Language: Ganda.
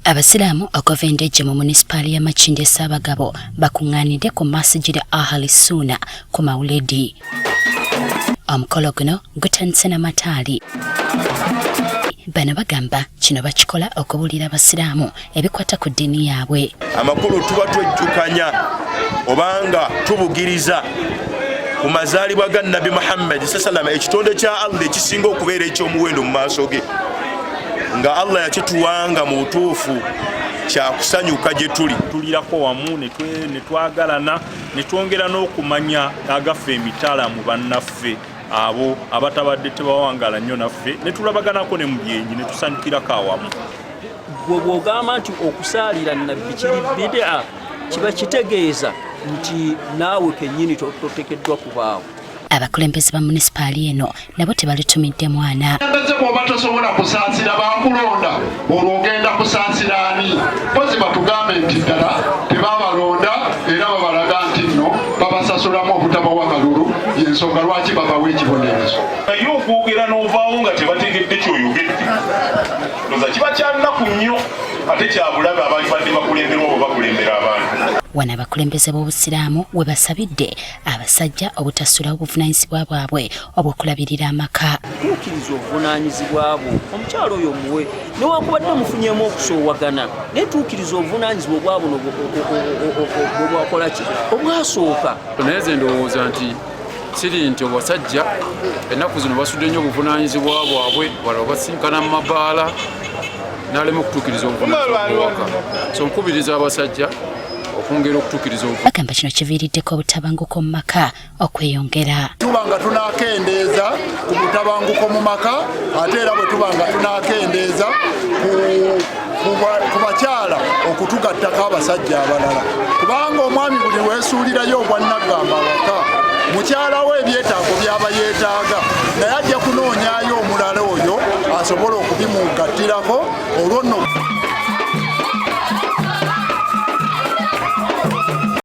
Abasiraamu okuva e Ndejje mu munisipaali ya Makindye Ssaabagabo bakuŋŋaanidde ku Masjid Ahli Sunna ku Maulidi. Omukolo guno gutandise na mataali. Bano bagamba kino bakikola okubuulira abasiraamu ebikwata ku ddiini yaabwe. Amakulu tuba twejjukanya obanga tubugiriza ku mazaalibwa ga Nabbi Muhammad salama, ekitonde kya Allah ekisinga okubeera eky'omuwendo mu maaso ge, nga Allah yakituwanga mu butuufu kyakusanyuka gye tuli. Tulirako wamu ne twagalana ne twongera n'okumanya agaffe emitala mu bannaffe abo abatabadde tebawangala nnyo naffe, ne tulabaganako ne mu byenyi ne tusanyukirako awamu. Gwe bw'ogamba nti okusaalira Nabbi kiri bidaa, kiba kitegeeza nti naawe kennyini totekeddwa kubaawo. Abakulembeze ba munisipaali eno nabo tebalutumidde mwana. Embeze bw'oba tosobola kusaasira bakulonda, olwo ogenda kusaasira ani? Mpozi batugambe nti ddala tebabalonda era babalaga nti nno babasasulamu obutabawa kalulu, yensonga lwaki babawa ekibonerezo. Naye okwogera n'ovaawo nga tebategedde kyoyogedde, ndoza kiba kya nnaku nnyo ate kyabulabe ababadde bakulemberwa oba bakulembera abantu. Wano abakulembeze b'obusiraamu we basabidde abasajja obutasulawo obuvunaanyizibwa bwabwe obw'okulabirira amaka. Tuukiriza obuvunaanyizibwa bwo, omukyalo oyo muwe, newankubadde mufunyemu okusoowagana, naye tuukiriza obuvunaanyizibwa obwa buno bwe bwakola ki obwasooka. Naye nze ndowooza nti kiri nti abasajja ennaku zino basudde nnyo obuvunaanyizibwa bwabwe, bala basinkana mu mabaala n'alema okutuukiriza obuvunaanyizibwa bw'ewaka. So nkubiriza abasajja okwongera okutuukiriza. Bagamba kino kiviiriddeko obutabanguko mu maka okweyongera. Tuba nga tunakendeeza ku butabanguko mu maka, ate era bwe tuba nga tunakendeeza ku bakyala okutugattako abasajja abalala, kubanga omwami buli weesuulirayo obwannaggamba awaka, mukyala we ebyetaago byaba yeetaaga naye ajja kunoonyaayo omulala oyo asobola okubimugattirako. Olwo nno.